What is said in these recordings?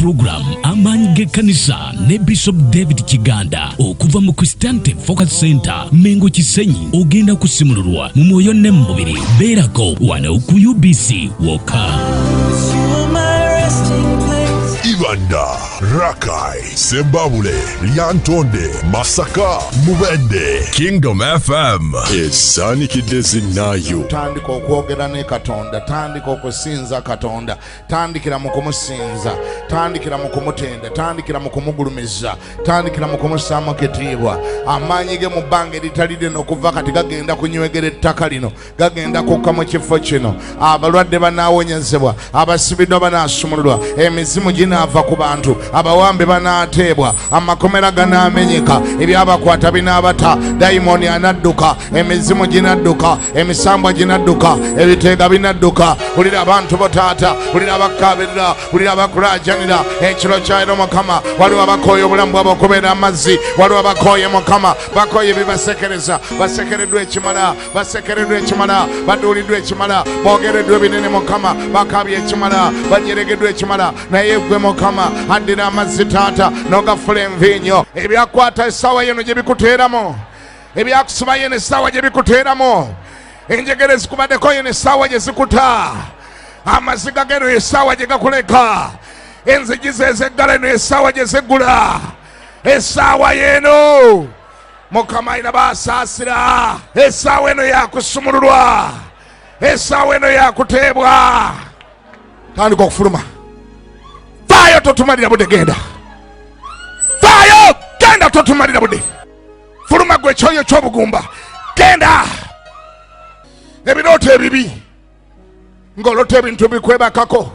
Pulogulaamu Amaanyi g'Ekkanisa ne Bishop David Kiganda okuva mu Christianity Focus Center, Mengo Kisenyi. Ogenda kusimululwa mu mwoyo ne mu mubiri. Beerako wano ku UBC wokka. Ibanda, Rakai, Sembabule, Lyantonde, Masaka, Mubende, Kingdom FM esaanikidde zinnaayo. Tandika okwogera ne Katonda, tandika okusinza Katonda, tandikira mu kumusinza, tandikira mu kumutenda, tandikira mu kumugulumiza, tandikira mu kumussaamu kitiibwa. Amaanyi ge mu bbanga eritali lino okuva kati gagenda kunywegera ettaka lino, gagenda kukka mu kifo kino. Abalwadde banaawonyezebwa, abasibiddwa banaasumululwa, emizimu ginaava ku bantu, abawambe banaateebwa, amakomera ganaamenyeka, ebyabakwata binaabata, dayimooni anadduka, emizimu ginadduka, emisambwa ginadduka, ebiteega binadduka. Wulira abantu bo taata, wulira abakkaabirira, wulira abakulajanira ekiro kyaliro Mukama. Waliwo abakooye obulamu bwabwe okubeera amazzi, waliwo abakooye Mukama, bakooye ebibasekereza, basekereddwa ekimala, basekereddwa ekimala, baduuliddwa ekimala, boogereddwa ebinene Mukama, bakaabye ekimala, banyeregeddwa ekimala. Naye gwe Mukama addira amazzi taata n'ogafula enviinyo. Ebyakwata essaawa yeno gye bikuteeramu, ebyakusiba yeno essaawa gye bikuteeramu, enjegere zikubaddeko yeno essaawa gye zikuta, amaziga geno essaawa gye gakuleka, enzigi ze ezeggala eno essaawa gye ziggula. Essaawa yeno Mukama alina basaasira. Essaawa eno yakusumululwa, essaawa eno yakuteebwa. Tandika okufuluma, vaayo, totumalira budde, genda, vaayo, genda, totumalira budde, fuluma gwe ekyoyo ky'obugumba, genda. Ebirooto ebibi ng'olota ebintu bikwebakako,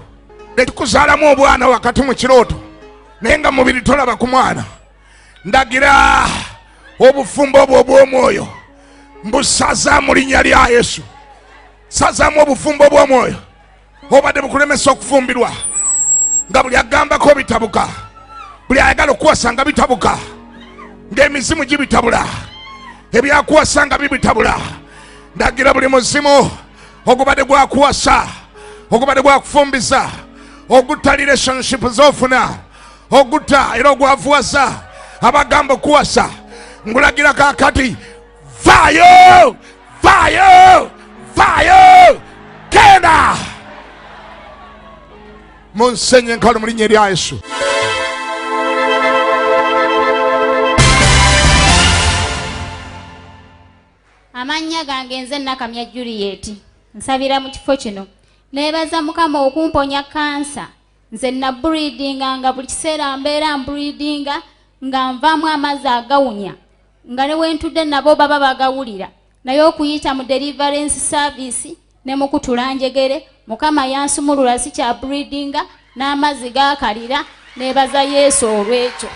nekikuzaalamu obwana wakati mu kirooto, naye nga mubiri tolaba ku mwana. Ndagira obufumbo obwo obw'omwoyo mbusaza mu linnya lya Yesu. Sazaamu obufumbo obw'omwoyo obadde bukulemesa okufumbirwa, nga buli agambako bitabuka, buli ayagala okuwasa nga bitabuka, ng'emizimu gibitabula, ebyakuwasa nga bibitabula. Ndagira buli muzimu ogubadde gwakuwasa, ogubadde gwakufumbiza, ogutta relationship z'ofuna, ogutta era ogwavuwasa abagamba okuwasa, ngulagira kakati, vaayo, vaayo, vaayo, genda mu nsenyi enkalu mu linnya erya Yesu. Amannya gange nze Nakamya Juliet, nsabira mu kifo kino. Neebaza Mukama okumponya kansa. Nze nabreedinga nga buli kiseera mbeera mbreedinga nga nvaamu amazzi agawunya, nga ne wentudde nabo baba bagawulira. Naye okuyita mu deliverance service ne mu kutula njegere, Mukama yansumulula, sikya breedinga n'amazzi gaakalira. Neebaza Yesu olw'ekyo.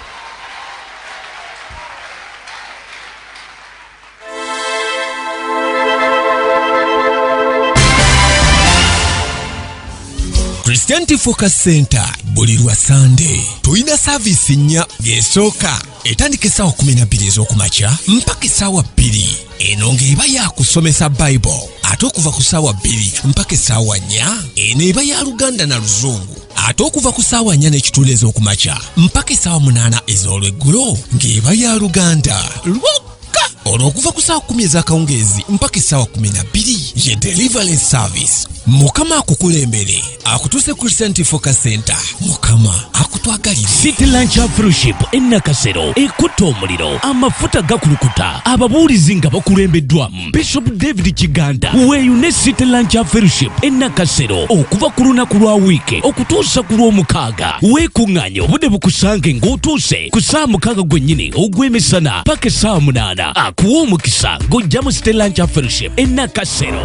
Christianity Focus Center buli lwa Sande tulina saaviisi nnya. Ng'esooka etandika essaawa 12 ez'okumakya mpaka essaawa 2, eno ng'eba yakusomesa Bible. Ate okuva ku ssaawa 2 mpaka essaawa 4, eno eba ya Luganda na Luzungu. Ate okuva ku ssaawa 4 n'ekitundu ez'okumakya mpaka essaawa 8 ez'olweggulo ng'eba ya Luganda lwokka. Olwo okuva ku ssaawa 10 ez'akawungeezi mpaka essaawa 12 ye deliverance service. Mukama akukulembere akutuuse Christianity Focus Center. Mukama akutwagalire. City Lunch Fellowship e Nakasero ekutte omuliro, amafuta gakulukuta, ababuulizi nga bakulembeddwamu Bishop David Kiganda. Weeyune City Lunch Fellowship e Nakasero okuva ku lunaku lwa wiiki okutuusa ku lw'omukaaga. Weekuŋŋaanye obudde bukusange ng'otuuse ku ssaawa 6 gwennyini ogw'emisana paka essaawa 8. Akuwa omukisa ng'ojja mu City Lunch Fellowship e Nakasero.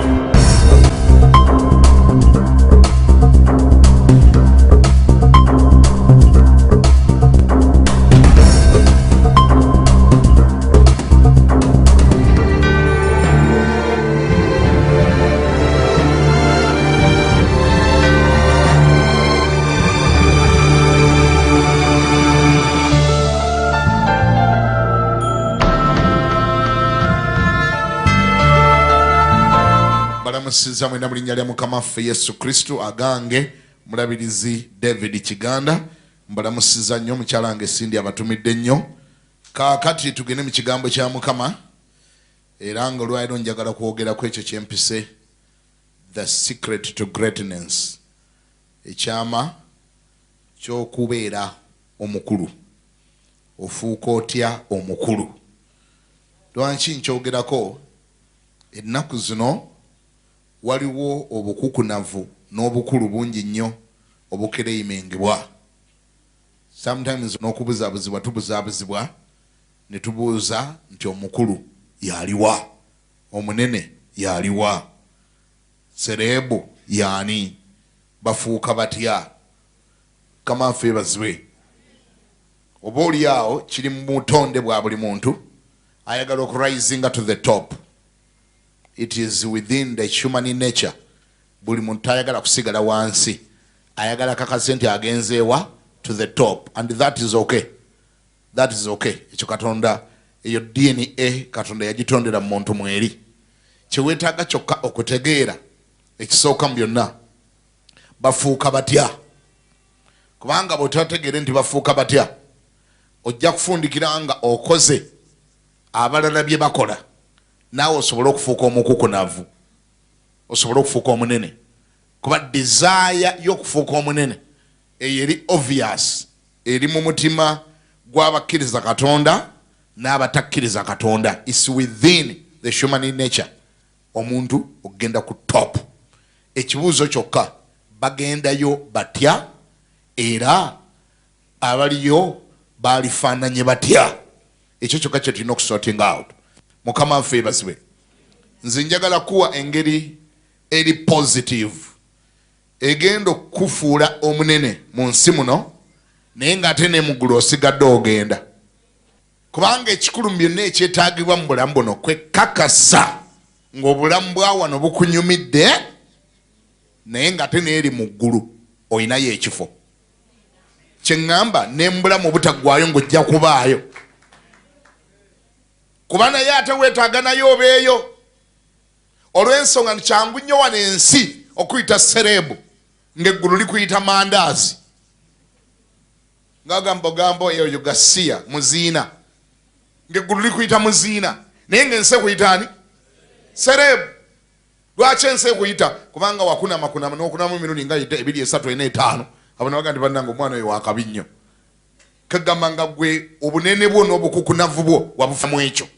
Balamusiza mwena mu linnya lya Mukama waffe Yesu Kristo. Agange mulabirizi David Kiganda. Mbalamusiza nnyo mukyala wange Cindy abatumidde nnyo. Kaakati tugende mu kigambo kya Mukama, era nga olwaleero njagala kwogera ku ekyo kye mpise the secret to greatness, ekyama ky'okubeera omukulu. Ofuuka otya omukulu? Lwaki nkyogerako? Ennaku zino waliwo obukukunavu n'obukulu bungi nnyo obukereyimingibwa. Sometimes n'okubuzaabuzibwa tubuzaabuzibwa ne tubuuza nti omukulu yaliwa, omunene yaliwa, sereebu yaani, bafuuka batya? Mukama waffe yeebazibwe. Oba oli awo kiri mu butonde bwa buli muntu ayagala okurisinga to the top. It is within the human nature. Buli muntu ayagala kusigala wansi, ayagala kakase nti agenzeewa to the top, and that is okay, that is okay. Ekyo Katonda, eyo DNA Katonda yagitondera mu muntu mweri. Kyeweetaaga kyokka okutegeera ekisooka mu byonna, bafuuka batya? Kubanga bw'otategeere nti bafuuka batya, ojja kufundikira nga okoze abalala bye bakola, naawe osobole okufuuka omukukunavu, osobole okufuuka omunene. Kuba desire y'okufuuka omunene eyo eri obvious, eri mu mutima gw'abakkiriza Katonda n'abatakkiriza Katonda. Is within the human nature omuntu okugenda ku top. Ekibuuzo kyokka, bagendayo batya, era abaliyo balifaananye batya? Ekyo kyokka kye tulina okusorting out. Mukama waffe yeebazibwe. Nze njagala kuwa engeri eri positive egenda okukufuula omunene mu nsi muno, naye ng'ate ne mu ggulu osigadde ogenda. Kubanga ekikulu mu byonna ekyetaagibwa mu bulamu buno kwekakasa ng'obulamu bwa wano bukunyumidde, naye ng'ate n'eri mu ggulu olinayo ekifo. Kye ŋŋamba, ne mu bulamu obutaggwaayo ng'ojja kubaayo, kuba naye ate weetaaga naye obeeyo. Olw'ensonga nti kyangu nnyo wano ensi okuyita sereebu ng'eggulu likuyita mandaazi, ng'agamba ogamba oyo gasiya muziina, ng'eggulu likuyita muziina, naye ng'ensi ekuyita ani? Sereebu. Lwaki ensi ekuyita? Kubanga wakunamakunama n'okunamu emirundi nga 2, 3, 4, 5, abo nabaga nti bannange omwana oyo wakabi nnyo. Kagamba nga gwe obunene bwo n'obukukunavu bwo wabufamu. Ekyo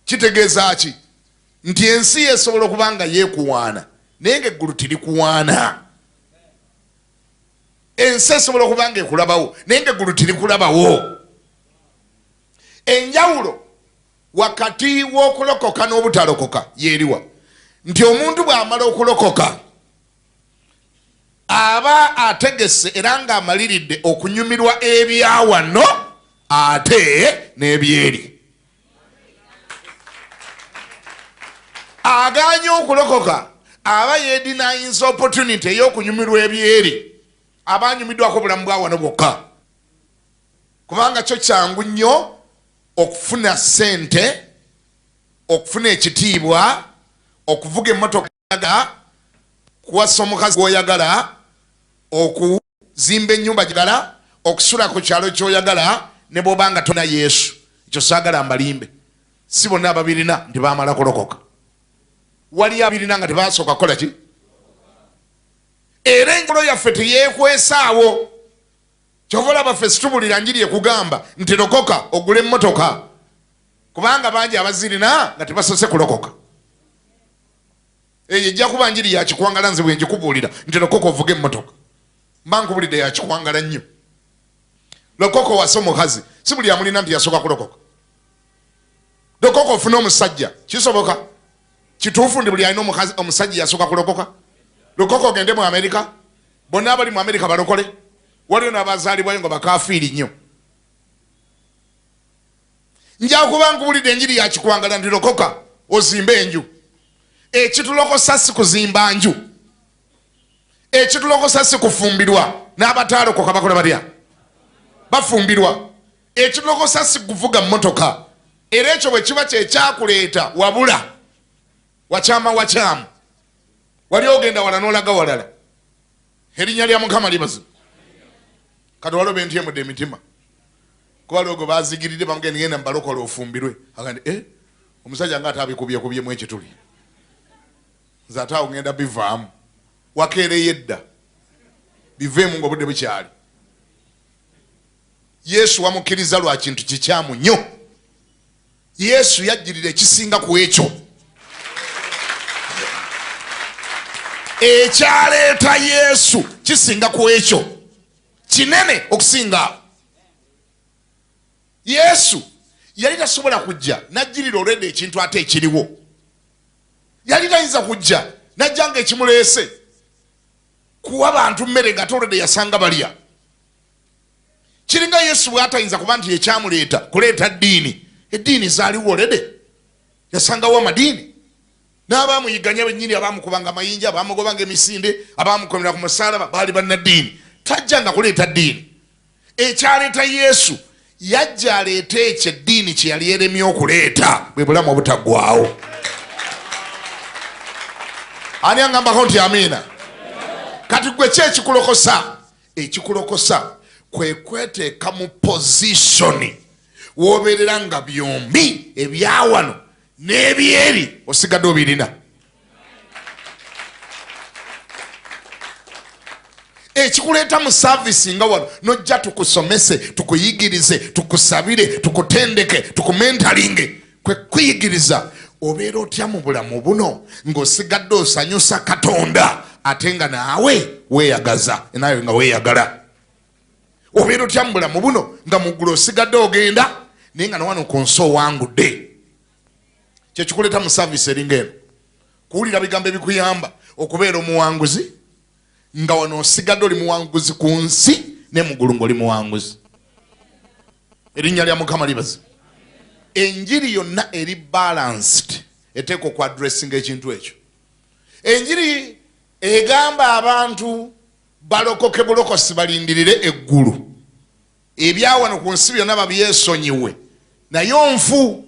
kitegeeza ki? Nti ensi esobola okuba nga yeekuwaana, naye ng'eggulu terikuwaana. Ensi esobola okuba nga ekulabawo, naye ng'eggulu terikulabawo. Enjawulo wakati w'okulokoka n'obutalokoka yeeriwa? Nti omuntu bw'amala okulokoka aba ategese era ng'amaliridde okunyumirwa ebyawano ate n'ebyeri. Aganye okulokoka aba yedenyinza opportunity ey'okunyumirwa ebyeri, aba anyumiddwako obulamu bwa wano bwokka. Kubanga kyo kyangu nnyo okufuna ssente, okufuna ekitiibwa, okuvuga emmotoka, kuwasa omukazi gw'oyagala, okuzimba ennyumba gyagala, okusula ku kyalo ky'oyagala, ne bw'oba nga tona Yesu. Ekyo saagala mbalimbe, si bonna ababirina nti baamala kulokoka. Wali abirina nga tebasooka kukola ki. Era enjawulo yaffe teyeekwesaawo. Kyova olaba ffe situbulira njiri ekugamba nti lokoka ogule emmotoka, kubanga bangi abazirina nga tebasoose kulokoka. Eyo ejja kuba njiri ya kikwangala. Nze bwe ngikubuulira nti lokoka ovuge emmotoka, mba nkubulidde ya kikwangala nnyo. Lokoka owase omukazi, si buli amulina nti yasooka kulokoka. Lokoka ofune omusajja, kisoboka kituufu nti buli alina omusajja yasooka kulokoka? Lokoka ogende mu Amerika, bonna abali mu Amerika balokole? Waliyo n'abazaalibwayo nga bakafiiri nnyo. Nja kuba nkubulidde enjiri ya kikwangala nti lokoka ozimbe enju. Ekitulokosa si kuzimba nju, ekitulokosa si kufumbirwa, n'abataalokoka bakola batya? Bafumbirwa. Ekitulokosa si kuvuga mmotoka, era ekyo bwe kiba kyekyakuleeta wabula wakyama wakyamu, wali ogenda wala n'olaga walala. Erinnya lya Mukama libazi. Kati waliwo bentyemudde emitima kuba waliwo gwe bazigiridde bamugenda genda mubalokole ofumbirwe agandi eh, omusajja nga ate abikubyekubyemu ekituli nze ate awo ngenda bivaamu wakeereyo edda biveemu nga obudde bukyali. Yesu wamukkiriza lwa kintu kikyamu nnyo. Yesu yajjirira ekisinga ku ekyo. Ekyaleeta Yesu kisinga ku ekyo, kinene okusinga awo. Yesu yali tasobola kujja n'ajjirira olwedda ekintu ate ekiriwo. Yali tayinza kujja n'ajja nga ekimuleese kuwa bantu mmere nga ate olwedda yasanga balya. Kiringa Yesu bw'atayinza kuba nti ekyamuleeta kuleeta ddiini. Eddiini zaaliwo olede, yasangawo amadiini n'abaamuyiganya bennyini, abaamukubanga amayinja, abaamugobanga emisinde, abaamukomera ku musaalaba baali bannaddiini. Tajja nga kuleeta ddiini. Ekyaleeta Yesu, yajja aleete ekyo eddiini kye yali eremye okuleeta, bwe bulamu obutaggwaawo. Ani angambako nti amiina? Kati gwe ki ekikulokosa? Ekikulokosa kwe kweteeka mu pozisoni w'obeerera nga byombi ebyawano n'ebyeri osigadde obirina. Ekikuleeta mu saavisi nga wano nojja tukusomese, tukuyigirize, tukusabire, tukutendeke, tukumentalinge, kwe kuyigiriza obeera otya mu bulamu buno ng'osigadde osanyusa Katonda ate nga naawe weeyagaza, naawe nga weeyagala. Obeera otya mu bulamu buno nga mu ggulu osigadde ogenda naye nga nawano ku nsi owangudde. Kyekikuleeta mu saavisi eringa eno, kuwulira bigambo ebikuyamba okubeera omuwanguzi nga wano osigadde oli muwanguzi ku nsi ne mu ggulu ng'oli muwanguzi. Erinnya lya Mukama libaze. Enjiri yonna eri balanced, eteekwa okuaddressinga ekintu ekyo. Enjiri egamba abantu balokoke bulokosi balindirire eggulu, ebyawano ku nsi byonna babyesonyiwe, naye onfu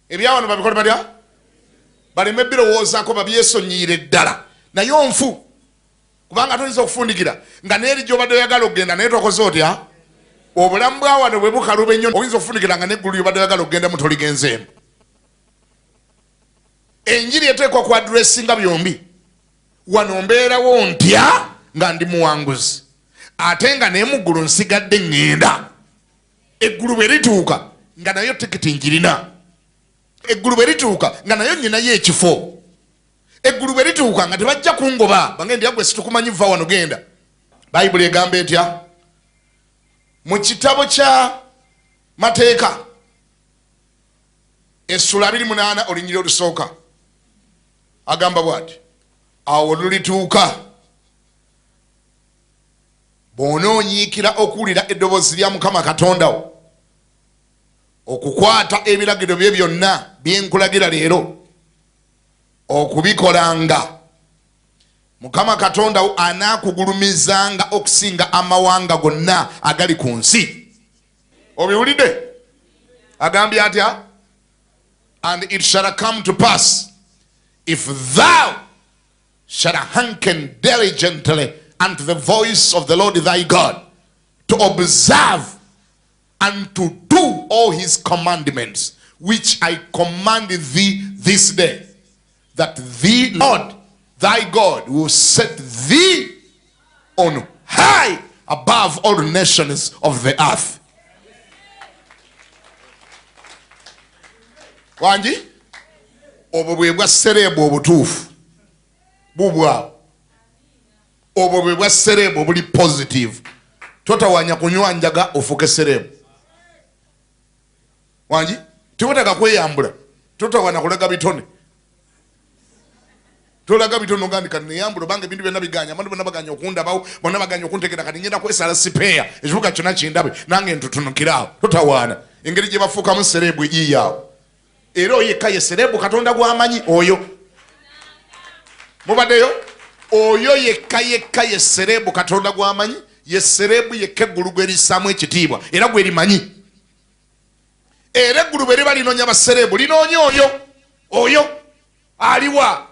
ebyawano babikole batya? Baleme birowoozaako, babyesonyiire ddala, naye onfu, kubanga toyinza okufundikira nga n'eri gy'obadde oyagala okugenda naye tokoze otya? Obulamu bwa wano bwe bukaluba ennyo, oyinza okufundikira nga n'eggulu ly'obadde oyagala okugendamu toligenzeemu. Enjiri eteekwa ku addressinga byombi. Wano mbeerawo ntya nga ndi muwanguzi ate nga naye mu ggulu nsigadde ŋŋenda? Eggulu bwe lituuka nga nayo tikiti njirina. Eggulu bwe lituuka nga nayo nnyinayo ekifo. Eggulu bwe lituuka nga tebajja kungoba bange ndi agwe situkumanyi vva wano genda. Bayibuli egamba etya mu kitabo kya Mateeka essula 28 olunyiriri olusooka? Agamba bw'ati, awo lulituuka bw'onoonyiikira okuwulira eddoboozi lya Mukama Katonda wo, okukwata ebiragiro bye byonna bye nkulagira leero okubikolanga, Mukama Katonda wo anaakugulumizanga okusinga amawanga gonna agali ku nsi. Obiwulidde? Agambye atya? And it shall come to pass, if thou shalt hearken diligently unto the voice of the Lord thy God, to observe and to do all his commandments, which I command thee this day, that the Lord thy God will set thee on high above all nations of the earth. Wangi obwo bwe bwa sereebu obutuufu bubwawo, obwo bwe bwa sereebu obuli positive. Totawanya kunywa njaga ofuuke sereebu. Wangi tewetaaga kweyambula, totawana kulaga bitone, tolaga bitono gandi kati neyambula obanga ebintu byonna biganya, abantu bonna baganya okundabawo, bonna baganya okuntegera, kati ngenda kwesala sipeeya ekibuga kyonna kindabe nange ntutunukire awo. Totawaana engeri gye bafuukamu sereebu eyiyo awo. Era oyo yekka ye sereebu Katonda gw'amanyi. Oyo mubaddeyo, oyo yekka yekka ye sereebu Katonda gw'amanyi, ye sereebu yekka eggulu gwe lissaamu ekitiibwa era gwe limanyi. Era eggulu bwe liba linoonya basereebu, linoonya oyo. Oyo aliwa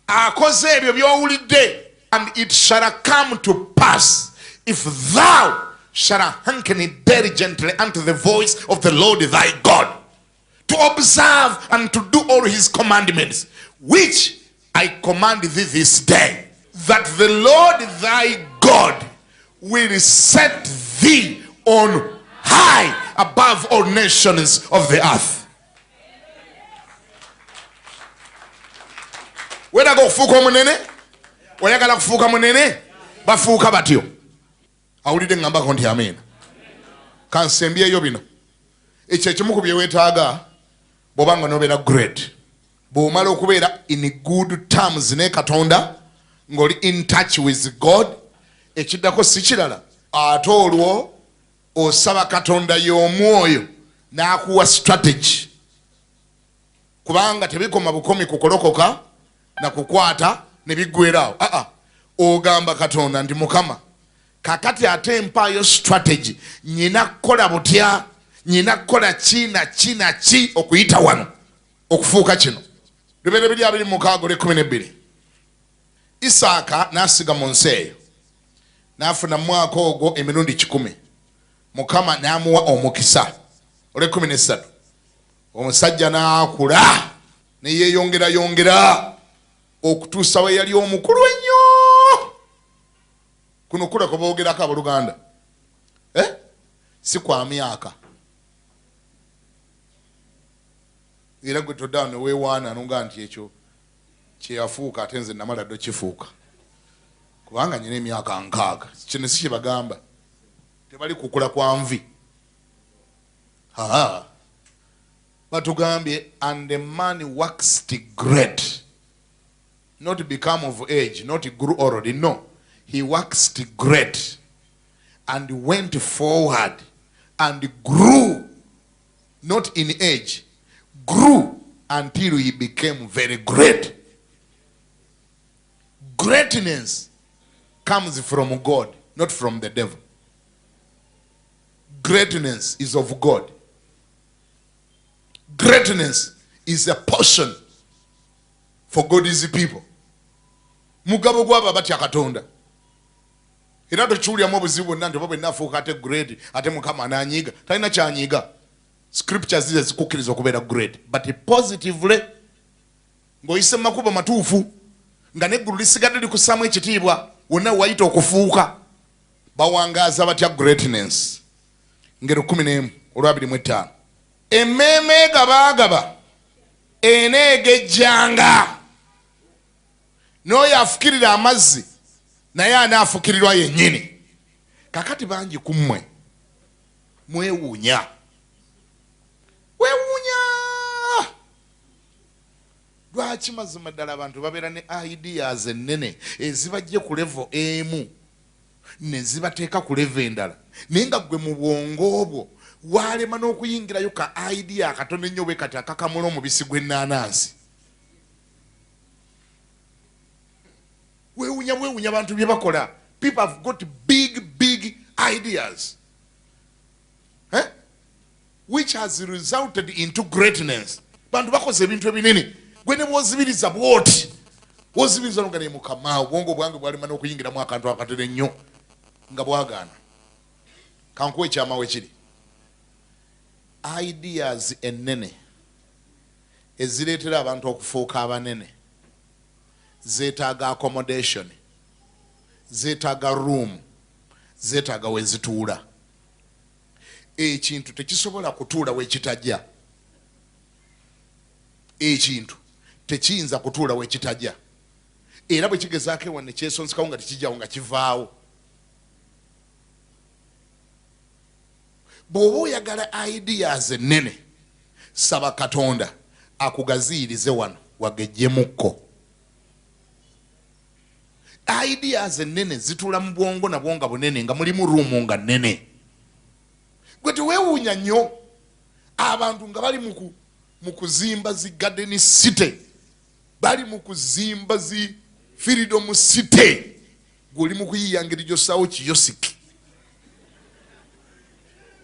akoze ebyo by'owulidde. And it shall come to pass, If thou shalt hearken diligently unto the voice of the Lord thy God, to observe and to do all his commandments, which I command thee this day, that the Lord thy God will set thee on high above all nations of the earth. Weetaaga okufuuka omunene? Oyagala kufuuka munene? Bafuuka batyo. Awulidde ngambako nti amiina. Kansembyeyo bino. Ekyo ekimu ku bye weetaaga bw'oba nga n'obeera great, bw'omala okubeera in good terms ne Katonda, ng'oli in touch with God, ekiddako si kirala, ate olwo osaba Katonda y'omwoyo n'akuwa strategy, kubanga tebikoma bukomi kukolokoka na kukwata ne biggwerawo. Aa, ogamba Katonda nti, Mukama, kakati ate mpaayo strategy, nyina kukola butya, nyina kukola ki na ki na ki okuyita wano okufuuka kino. Lubereberye 26:12. Isaaka n'asiga mu nsi eyo, n'afuna mu mwaka ogwo emirundi 100, Mukama n'amuwa omukisa. Olwekumi nesatu, omusajja n'akula ne yeeyongerayongera okutuusa we yali omukulu ennyo. Kuno kula kwe boogerako, abooluganda, eh? Si kwa myaka. Era gwe toddawo ne weewaana nonga nti ekyo kyeyafuuka, ate nze namala ddo kifuuka kubanga nyina emyaka 60. Kino si kyebagamba, tebali kukula kwa nvi. Aa, batugambye, and the man waxed great, not become of age, not grew already, no, he waxed great and went forward and grew, not in age, grew until he became very great. Greatness comes from God, not from the devil. Greatness is of God. Greatness is a portion for God's people. Mugabo gwabo abatya Katonda. Era tokiwuliramu obuzibu bwonna nti oba bwe naafuuka ate great, ate Mukama ananyiiga. Talina kyanyiiga. Scriptures zize zikukkiriza okubeera great, but positively, ng'oyise mu makubo matuufu, nga neggulu lisigadde likussaamu ekitiibwa wonna wayita okufuuka. Bawangaaza batya greatness? Ngero 11:25. Emmeeme egabaagaba eneegejjanga, n'oyo afukirira amazzi naye anaafukirirwa yennyini. Kakati bangi ku mmwe mwewuunya, weewuunya lwaki mazima ddala abantu babeera ne ideas ennene ezibajje ku level emu ne zibateeka ku level endala, naye nga ggwe mu bwongo obwo walema n'okuyingirayo ka idea akatono ennyo bwe kati akakamula omubisi gw'ennaanansi. Weewunya, bwewunya abantu bye bakola. People have got big, big ideas, eh? Which has resulted into greatness. Bantu bakoze ebintu ebinene, gwe ne bwozibiriza bwoti wozibiriza nga ne Mukama, obwongo bwange bwalema n'okuyingiramu akantu akatono ennyo nga bwagaana. Kankuwa ekyama we kiri. Ideas ennene ezireetera abantu okufuuka abanene zeetaaga accommodation, zeetaaga room, zeetaaga we zituula. Ekintu tekisobola kutuula wekitajja. Ekintu tekiyinza kutuula wekitajja, era bwe kigezaako ewa ne kyesonsekawo nga tekijjawo, nga kivaawo. Bw'oba oyagala ideas ennene, saba Katonda akugaziyirize wano wagejjemukko. Ideas ennene zituula mu bwongo nabwo nga bunene, nga mulimu room nga nnene. Gwe teweewuunya nnyo abantu nga bali mu kuzimba zi Garden City, bali mu kuzimba zi Freedom City, gweoli mu kuyiiya ngeri gyosaawo kiosk,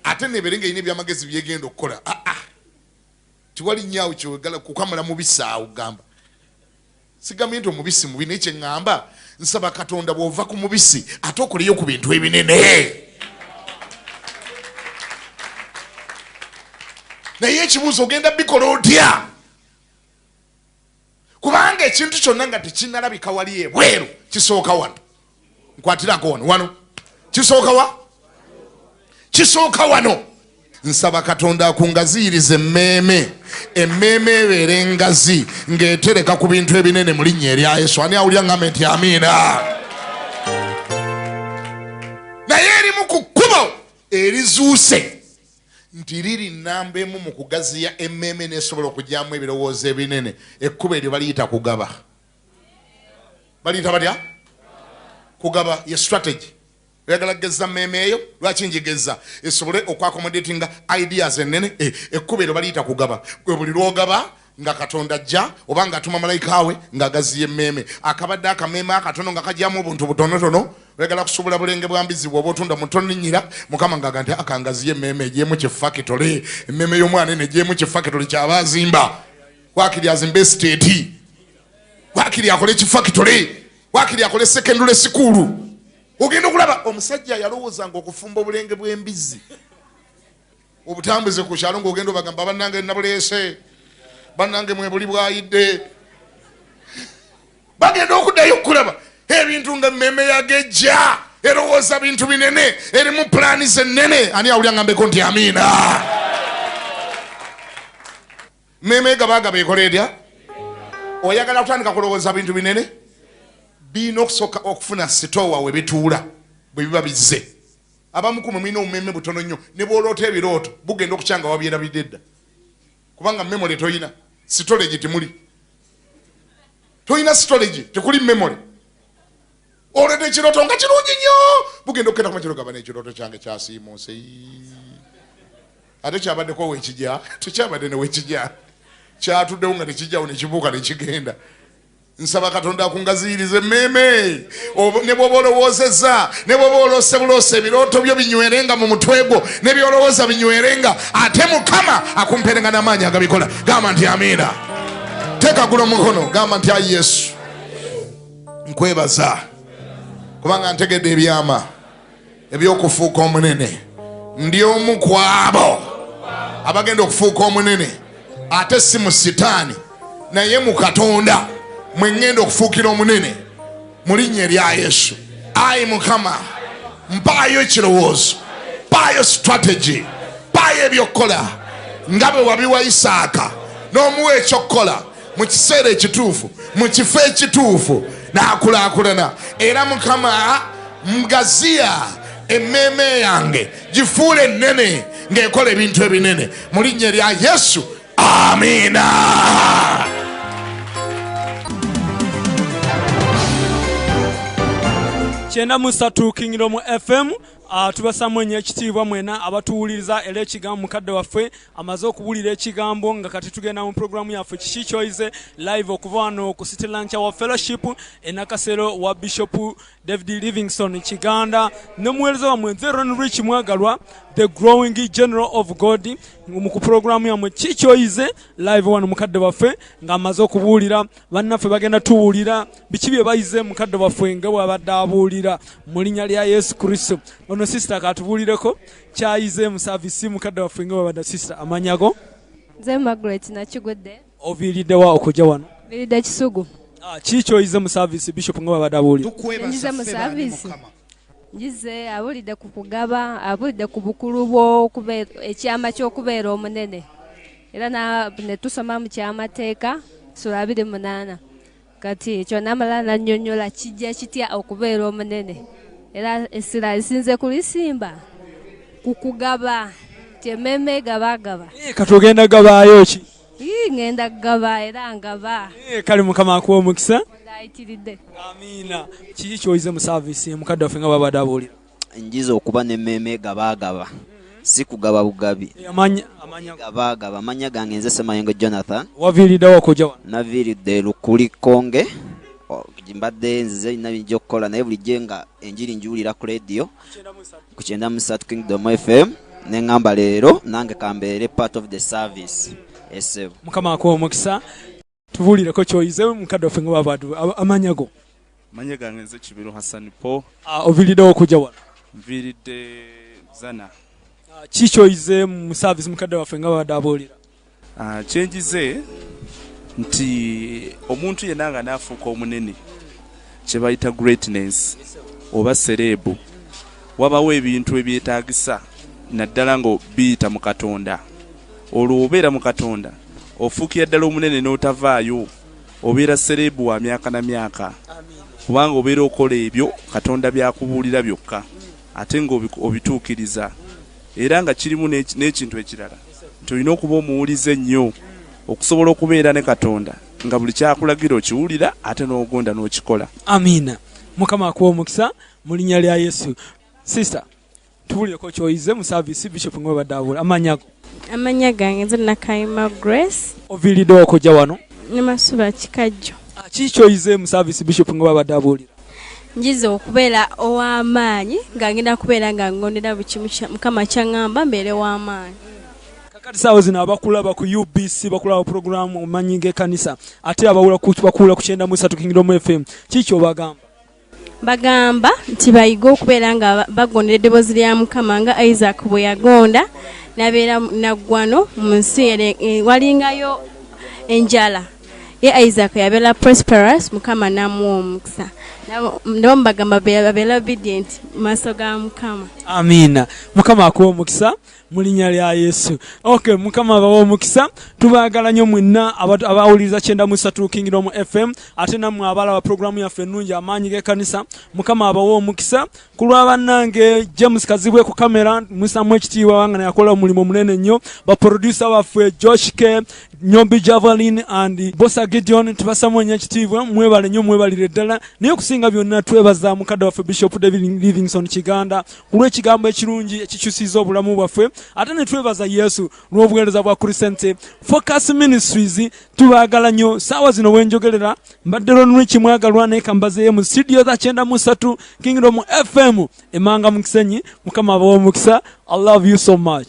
ate nebeere nga erina ebyamagezi byegenda okukola. Aa, tiwali nyaawo kyewegala kukamula mu bisaawo. Gamba Sigambye nti omubisi mubi, naye kyeŋŋamba nsaba Katonda bw'ova ku mubisi ate okoleyo ku bintu ebinene. Naye ekibuuzo ogenda bikola otya? Kubanga ekintu kyonna nga tekinalabika wali ebweru kisooka wano. Nkwatirako wano wano kisooka wa kisooka wano. Nsaba Katonda akungaziyirize emmeeme, emmeeme ebeere engazi ng'etereka ku bintu ebinene mu linnya erya Yesu. Ani awulira ngambe nti amiina? Naye erimu ku kkubo erizuuse nti liri nnamba emu mu kugaziya emmeeme n'esobola okugyamu ebirowoozo ebinene. Ekkubo eryo baliyita kugaba. Baliyita batya? Kugaba ye strategy. Oyagala kugezza mmeeme eyo? Lwaki njigezza? Esobole okwaccommodatinga ideas ennene. Ekkubo eryo baliyita kugaba. Gwe buli lw'ogaba nga Katonda ajja oba nga atuma malayika we ng'agaziya emmeeme. Akabadde akameeme akatono nga kagyamu obuntu butonotono. Oyagala kusuubula bulenge bwa mbizzi bw'oba otunda mu tonninnyira, Mukama ng'aga nti akangaziye emmeeme egyemu kifakitole. Emmeeme y'omwana eno egyemu kifakitole ky'aba azimba. Waakiri azimbe esiteeti, waakiri akole kifakitole, waakiri akole sekendule sikuulu. Ogenda okulaba omusajja yalowoozanga okufumba obulenge bw'embizzi obutambuze ku kyalo, ng'ogenda obagamba bannange nabuleese, bannange mwebuli bwayidde. Bagenda okuddayo okukulaba ebintu nga emmeeme yagejja erowooza bintu binene, erimu pulaani zennene. Ani awulira ngambeko nti amiina? Mmeeme egabagaba ekola etya? Oyagala kutandika kulowooza bintu binene, birina okusooka okufuna sitoowa we bituula bwe biba bizze. Abamu ku mwe mulina obumeeme butono nnyo, ne bw'oloota ebirooto bugenda okukya nga wabyerabidde dda, kubanga memory toyina, storage timuli, toyina storage, tekuli memory. Oleta ekirooto nga kirungi nnyo, bugenda okukenda kuma kiro gaba n'ekirooto kyange kyasiimuuse, ate kyabaddeko wekijja, tekyabadde ne wekijja, kyatuddewo nga tekijjawo nekibuuka nekigenda. Nsaba Katonda akungaziyirize emmeeme, ne bw'oba olowoozezza, ne bw'oba oloose buloose, ebirooto byo binywerenga mu mutwe gwo, ne by'olowooza binywerenga, ate Mukama akumpeerenga n'amaanyi agabikola. Gamba nti amiina. Teekagula omukono, gamba nti ayi Yesu, nkwebaza kubanga ntegedde ebyama eby'okufuuka omunene. Ndi omu ku abo abagenda okufuuka omunene, ate si mu sitaani naye mu Katonda mwe ŋŋenda okufuukira omunene mu linnya erya Yesu. Ayi Mukama, mpaayo ekirowoozo, mpaayo strategy, mpaayo ebyokukola nga bwe wabiwa Isaaka n'omuwa ekyokukola mu kiseera ekituufu, mu kifo ekituufu, n'akulaakulana. Era Mukama, ngaziya emmeeme yange, gifuule ennene ng'ekola ebintu ebinene mu linnya erya Yesu, amiina. 93 Kingdom FM. Tubasamu enyo ekitiibwa mwena abatuwuliriza, era ekigambo mukadde waffe amaze okuwulira ekigambo nga kati tugenda mu programu yaffe Kiki Kyoyize live okuva wano ku City Lunch Hour Fellowship e Nakasero wa Bishop David Livingstone Kiganda n'omuweereza wammwe nze Ron Rich Mwagalwa, the growing general of God, mu ku programu yammwe Kiki Kyoyize live wano. Mukadde waffe ng'amaze okubuulira, bannaffe bagenda tuwulira biki bye bayize mukadde waffe nga bw'abadde abuulira mu linnya lya Yesu Kristo. Ono sisita katubuulireko kyayize mu saavisi mukadde waffe nga bw'abadde. Sisita, amanyago? Nze Margaret Nakigudde. Oviiriddewa okujja wano? Viiridde Kisugu. Kiki kyoyize mu saavisi bishop nga bw'abadde abuulira? Njize mu saavisi, njize abulidde ku kugaba, abulidde ku bukulu bw'okubeera, ekyama ky'okubeera omunene, era ne tusoma mu kyamateeka sura 28. Kati ekyo namala nannyonnyola kijja kitya okubeera omunene, era essira esinze kulisimba ku kugaba, nti emmeeme egabagaba. Kati ogenda gabaayo ki? Ii, ngenda kugaba era ngaba. Kale Mukama akuwa omukisa. Ayitiridde. Amiina. Kiki kyoyize mu saavisi mukadde waffe nga bw'abadde abuulira? Njize okuba n'emmeeme egabaagaba, si kugaba bugabi. Amanya gabaagaba. Amannya gange nze Semayengo Jonathan. Waviiriddewo okujja wano? Naviiridde Lukuli Konge. Mbadde nzize nina bingi okukola, naye bulijjo nga enjiri njiwulira ku radio ku 93 Kingdom FM, ne ŋŋamba leero nange kambeere part of the service. Esebo. Mukama akuwa omukisa. Tubuulireko kyoyize mukadde waffe nga babadu amanya go. Amanya gange nze Kibiru Hassan Paul. Oviiriddewo okujja wano? Nviiridde Zana. Ki kyoyize mu service mukadde waffe nga babadde abuulira? Kyenjize nti omuntu yenna nga naafuuka omunene kye bayita greatness oba sereebu, wabawo ebintu ebyetaagisa naddala nga biyita mu Katonda. Olwo obeera mu Katonda ofuukira ddala omunene n'otavaayo, obeera sereebu wa myaka na myaka, kubanga obeera okola ebyo Katonda by'akubuulira byokka ate nga obituukiriza. Era nga kirimu n'ekintu ekirala nti olina okuba omuwulize ennyo okusobola okubeera ne Katonda nga buli kyakulagira okiwulira ate n'ogonda n'okikola. Amiina. Mukama akuwa omukisa mu linnya lya Yesu. Sister, tubuulireko kyoyize mu service Bishop nga bwebadde abuula. Amannya go? Amannya gange nze Nakayima Grace. Oviiriddewo okujja wano? Namasuba Kikajjo. Kiki kyoyize mu service Bishop nga bwabadde abuulira? Njize okubeera ow'amaanyi nga ngenda kubeera nga ngondera buli kimu Mukama kyaŋŋamba mbeere w'amaanyi. Kakati saawa zino abakulaba ku UBC bakulaba pulogulaamu Omanyi g'Ekkanisa ate abawula bakuwula ku 93 Kingdom FM, kiki ky'obagamba? Bagamba nti bayige okubeera nga bagondera eddoboozi lya Mukama nga Isaac bwe yagonda n'abeera naggwano mu nsi walingayo enjala. Ye Isaac yabeera prosperous, Mukama n'amuwa omukisa. Nabo mbagamba babeere obedient mu maaso ga Mukama. Amiina. Mukama akuwe omukisa mu linnya lya Yesu. Okay, Mukama abawe omukisa. Tubaagala nnyo mwenna abawuliriza 93 Kingdom FM, ate nammwe abalaba pulogulaamu yaffe ennungi Amaanyi g'Ekkanisa. Mukama abawe omukisa. Ku lwa bannange James Kazibwe ku kamera, musamu ekitiibwa wanga nayakola omulimu munene nnyo. Ba producer baffe Josh K, Nyombi Javelin and Bosa Gideon, tubasamu nnyo ekitiibwa, mwebale nnyo, mwebalire ddala. Naye okusinga byonna twebaza mukadde waffe Bishop David Livingstone Kiganda ku lw'ekigambo ekirungi ekikyusiza obulamu bwaffe, ate ne twebaza Yesu lw'obuweereza bwa Christianity Focus Ministries. Tubaagala nnyo. Saawa zino wenjogerera mbadde Ronrich Mwagalwa, naye kambazeeyo mu studio za 93 Kingdom FM emanga mu Kisenyi. Mukama abawe omukisa. I love you so much.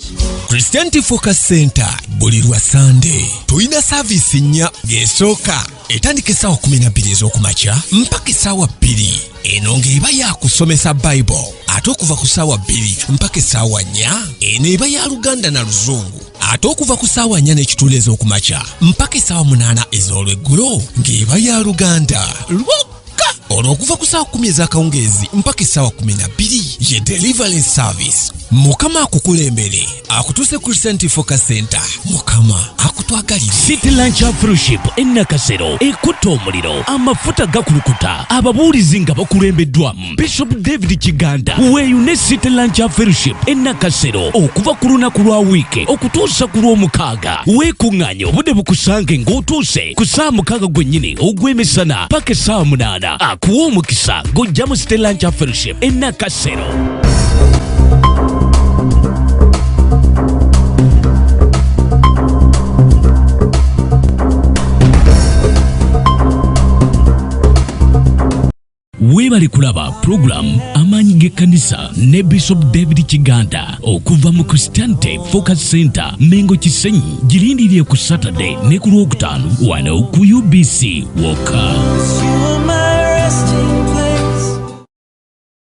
Christianity Focus Center buli lwa Sunday tulina saavisi nnya. Ng'esooka etandika essaawa 12 ez'okumakya mpaka essaawa 2, eno ng'eba yakusomesa Bible. Ate okuva ku ssaawa 2 mpaka essaawa 4, eno eba ya Luganda na Luzungu. Ate okuva ku ssaawa 4 n'ekitundu ez'okumakya mpaka essaawa 8 ez'olweggulo ng'eba ya Luganda lwokka. Olwo okuva ku ssaawa 10 ez'akawungeezi mpaka essaawa 12 ye Deliverance Service. Mukama akukulembere akutuuse Christianity Focus Center. Mukama akutwagalire. City Lunch Fellowship e Nakasero ekutte omuliro, amafuta gakulukuta, ababuulizi nga bakulembeddwamu Bishop David Kiganda. Weeyune City Lunch Fellowship e Nakasero okuva ku lunaku lwa wiiki okutuusa ku lw'omukaaga. Weekuŋŋaanye obudde bukusange ng'otuuse ku ssaawa 6 gwennyini ogw'emisana paka essaawa 8. Akuwa omukisa ng'ojja mu City Lunch Fellowship e Nakasero. Weebale kulaba pulogulaamu Amaanyi g'Ekkanisa ne Bishop David Kiganda okuva mu Christianity Focus Center Mengo Kisenyi. Girindirire ku Saturday ne ku Lwokutaano wano ku UBC wokka. You are my resting